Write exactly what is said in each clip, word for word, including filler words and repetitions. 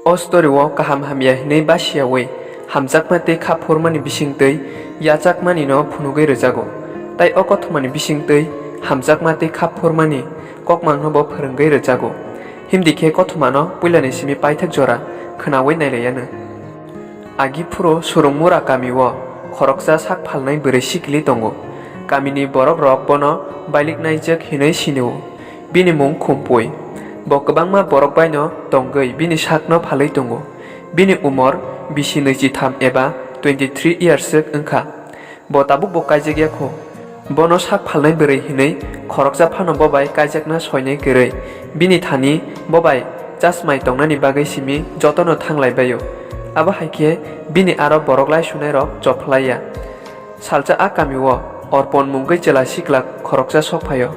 O story o kaham hamya hinwi basiyawi hamjakma tei kha phurmani bisingtwi yachakmani no phunugwi rwjago. Tai o kothomani bisingtwi hamjakma tei kha phurmani kokmang no bo phwrwngwi rwjago. Himdi khe kothomano puilani simi paithak jora khwnawi nailaiyano. Agi phuru Surungmura kami o khoroksa sak phalnai bwrwi sikili tongo. Kamini borok rok bono bailik naijak hinwi sinio. Bini mung Khumpui. Bo kwbangma borok baino tongwi bini sakno phalwi tongo. Bini umor bisi nwichitham eba twenty three years wngkha. Bo tabukbo kaijakya kho. Bono sak phalnai bwrwi hinwi khoroksa phano bo bai kaijakna soinai kwrwi. Bini thani bo bai chasmai tongnani bagwi simi jotono thanglaibaio. Abo hai khe bini aro borok laisunairok chophlaiya. Salsa a kamio Orpon mungwi chwla sikla khoroksa sok phaio.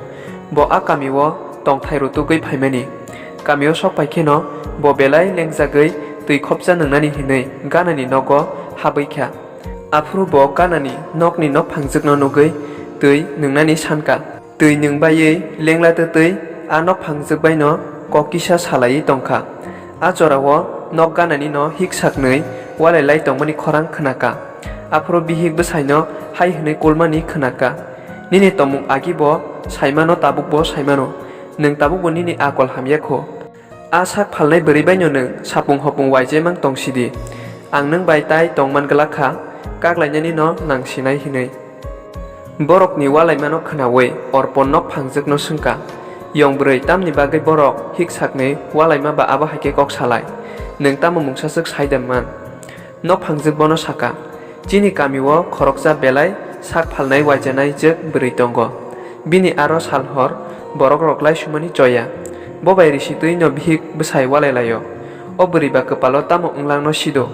Bo a kamio tongthai rutugwi phaimani. Kamio sok phai kheno bo belai lengjagwi twi khopsa nwngnani hinwi ganani nogo habwi kha. Aphuru bo ganani nokni nokphangjwkno nugwi twi nwngnani sankha. Twi nwngbaiwi lengla twtwi a nokphangjwk baino kok kisa salaiwi tongkha. A jorao nok ganani no hik saknwi walai lai tongmani khorang khnakha. Aphuru bihik bwsaino hai hwnwi kulmani khnakha, "Nini tongmung agi bo saimano, tabuk bo saimano, nwng tabukbo nini akol hamya kho. A sak phalnai bwrwi baino nwng sapung hopung uaijemang tong sidi. Ang nwng bai tai tongman glak kha, kak lainani no nang sinai," hinwi. Borokni walaimano khwnawi Orpon nokphangjwkno swngkha, "Yong bwrwi, tamni bagwi borok hik saknwi walaima ba abo hai khe kok salai? Nwng tamo mungsaswk sai da man?" Nokphangjwk bono sakha, "Chini kamio khoroksa belai sak phalnai uaijanai jwk bwrwi tongo. Bini aro sal hor borokrok laisumani choya. Bo bai risitwi no bihik bwsai walai laio. O bwrwi ba kwpalo tamo wnglang no sido.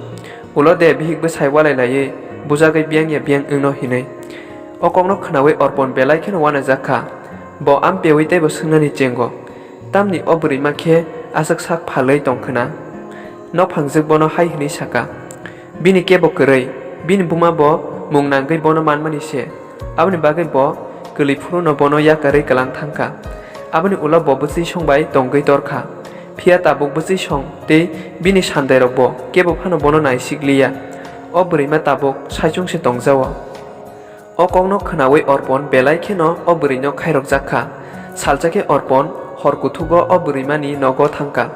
Ulo de bihik bwsai walai laiwi bujagwi biyang ya biyang wngno hinwi." O kokno khwnawi Orpon belai kheno uanajak kha. Bo ampewi teibo swngnani chengo, "Tamni o bwrwima khe aswk sak phalwi tong khwna?" Nokphangjwk bono hai hwnwi sakha, "Bini kebo kwrwi, bini buma bo mung nangwi bono manmani se. Aboni bagwi bo kwlwi phuru no bono yakarwi kwlang thangkha. Aboni ulo bo bwchwi song bai tongwi torkha. Phiya tabuk bwchwi song tei bini sandairok bo kebo phano bono naisik liya. O bwrwima tabuk saichung se tongjao." O kokno khwnawi Orpon belai kheno o bwrwino khairokjak kha. Salsa khe Orpon hor kuthugo o bwrwimani nogo thangkha.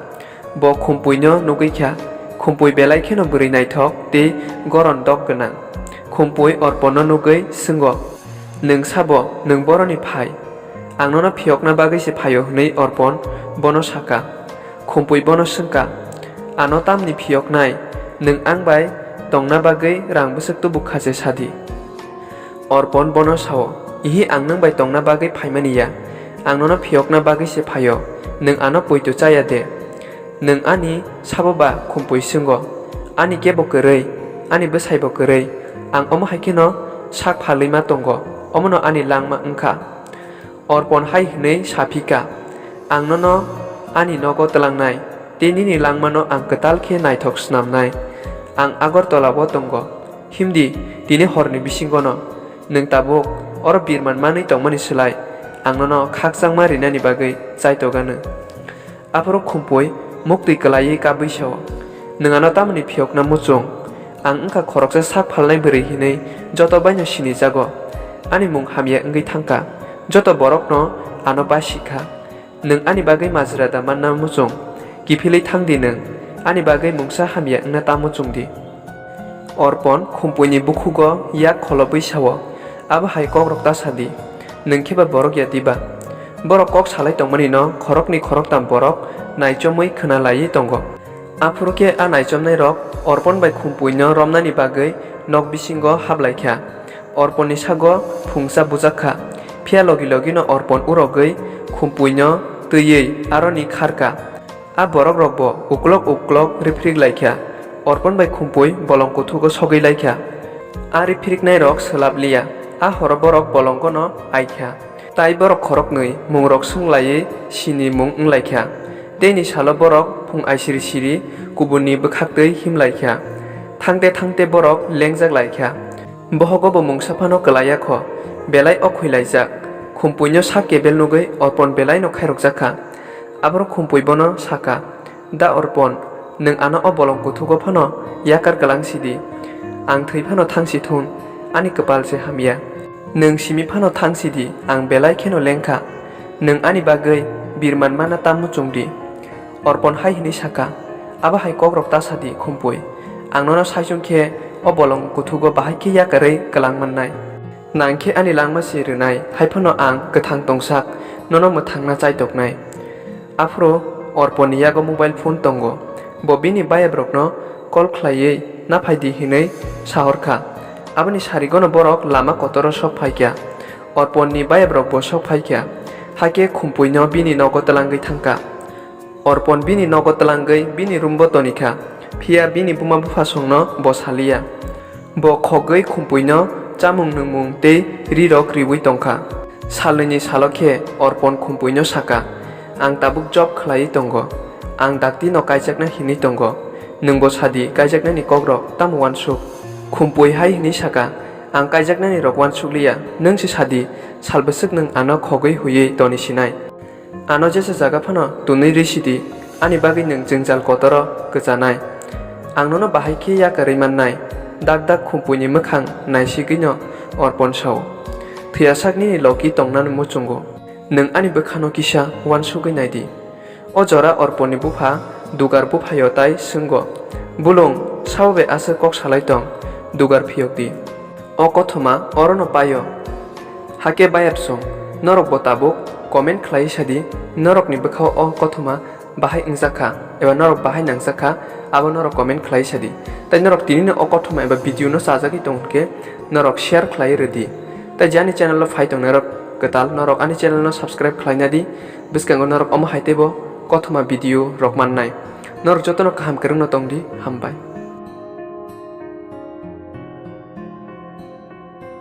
Bo Khumpuino nugwi kha. Khumpui belai kheno bwrwi naithok tei goron dok gwnang. Khumpui Orponno nugwi swngo, "Nwng sabo, nwng boroni phai? Ang nono phiyokna bagwi se phaio," hwnwi Orpon bono sakha. Khumpui bono swngkha, "Ano tamni phiyoknai? Nwng ang bai tongna bagwi rang bwswk tubu kha se sadi." Orpon bono sao, "Ihi, ang nwng bai tongna bagwi phaimani ya. Ang nono phiyokna bagwi se phaio, nwng ano poito chaya de?" "Nwng ani sabo ba?" Khumpui swngo. "Ani kebo kwrwi, ani bwsaibo kwrwi. Ang omo hai kheno sak phalwi ma tongo, omono ani langma wngkha." Orpon hai hwnwi sa phi kha, "Ang nono ani nogo twlangnai, tei nini langmano ang kwtal khe naithok snamnai. Ang Agartala-o tongo. Himdi, tini horni bisingono. Nwng tabuk oro birman manwi tongmani slai ang nono khakchangma rinani bagwi chaitokgano." Aphuru Khumpui muktwi kwlaiwi kabwi sao, "Nwng ano tamoni phiyokna muchung? Ang wngkha khoroksa sak phalnai bwrwi hinwi joto baino sinijago. Ani mung hamya wngwi thangkha, joto borokno ano basi kha. Nwng ani bagwi majra da manna muchung? Kiphilwi thang di nwng, ani bagwi mungsa hamya wngna ta muchung di." Orpon Khumpuini bukhugo yak kholobwi sao, "Abo hai kokrok ta sa di, nwng khe ba borok ya diba? Borok kok salai tongmani no khoroknwi khoroktam borok naichomwi khwna laiwi tongo." Aphuru khe a naichomnairok Orpon bai Khumpuino romnani bagwi nok bisingo hap lai kha. Orponni sago phungsa bujak kha, phiya logi logino Orpon urogwi Khumpuino twiwi aroni khar kha. A borokrokbo uklok uklok riphirik lai kha. Orpon bai Khumpui bolong kuthugo sogwi lai kha. A riphiriknairok swlap liya. A horo borok bolongono ai kha. Tai borok khoroknwi mungrok swng laiwi sini mung wng lai kha. Teini salo borok phung aisiri siri kubunni bwkhaktwi him lai kha. Thangte thangte borok lengjak lai kha. Bohogo bo mungsa phano kwlaiya kho, belai okhwi laijak. Khumpuino sak kebel nugwi Orpon belaino khairokjak kha. Aphuru Khumpui bono sakha, "Da Orpon, Nwng ano o bolong kuthugo phano yakar kwlang sidi. Ang thwi phano thang si thun, ani kwpal se hamya. Nwng simi phano thang sidi, ang belai kheno lengkha. Nwng ani bagwi birman mana ta muchungdi. Orpon hai hwnwi sakha, abo hai kokrok ta sadi, Khumpui. Ang nono saichung khe o bolong kuthugo bahai khe yakarwi kwlang mannai. Nang khe ani langma se rwnai, hai phano ang kwthang tongsak, nono mwthangna chaitoknai. Aphuru Orponni yago mobile phone tongo. Bo bini bayabrokno call khlaiwi naphai di hwnwi sahorkha. Aboni sarigono borok lama kotoro sok phaikha. Orponni bayabrokbo sok phaikha. Hakhe Khumpuino bini nogo twlangwi thangkha. Orpon bini nogo twlangwi bini roombo tonikha, phiya bini buma buphasongno bo saliya. Bo khogwi Khumpuino chamung nwngmung tei rirok riwi tongkha. Salnwini salo khe Orpon Khumpuino sakha, "Ang tabuk job khlaiwi tongo. Ang daktino kaijakna hinwi tongo. Nwngbo sadi, kaijaknani kokrok tamo uansuk?" Khumpui hai hwnwi sakha, "Ang kaijaknanirok uansukliya, nwng se sadi, sal bwswk nwng ano khogwi huiwi toni sinai?" Ano jesa jaga phano tunwi rwi sidi, ani bagwi nwng jwngjal kotoro kwchanai. Ang nono bahai khe yakarwi mannai. Dak dak Khumpuini mwkhang naisigwino Orpon sao, "Thwiyasak nini loki tongnani muchungo. Nwng ani bwkhano kisa uansugwi naidi." O jora Orponni bupha Dugar buphaio tai swngo, "Bulung, sabo bai aswk kok salai tong? Dugar phiyok di. O kothoma orono paio." Hakhe bayapsong, norokbo tabuk comment khlaiwi sadi, norokni bwkhao o kothoma bahai wngjak kha eba norok bahai nangjak kha, abo norok comment khlaiwi sadi. Tai norok tinino o kothoma eba video no chajagwi tong hwnkhe norok share khlaiwi rwdi. Tai je ani channel o phai tongnairok kwtal, norok ani channel no subscribe khlaina di, bwskango norok omo hai teibo kothoma video rok mannai. Norok jotono kaham kwrwngno tongdi, hambai.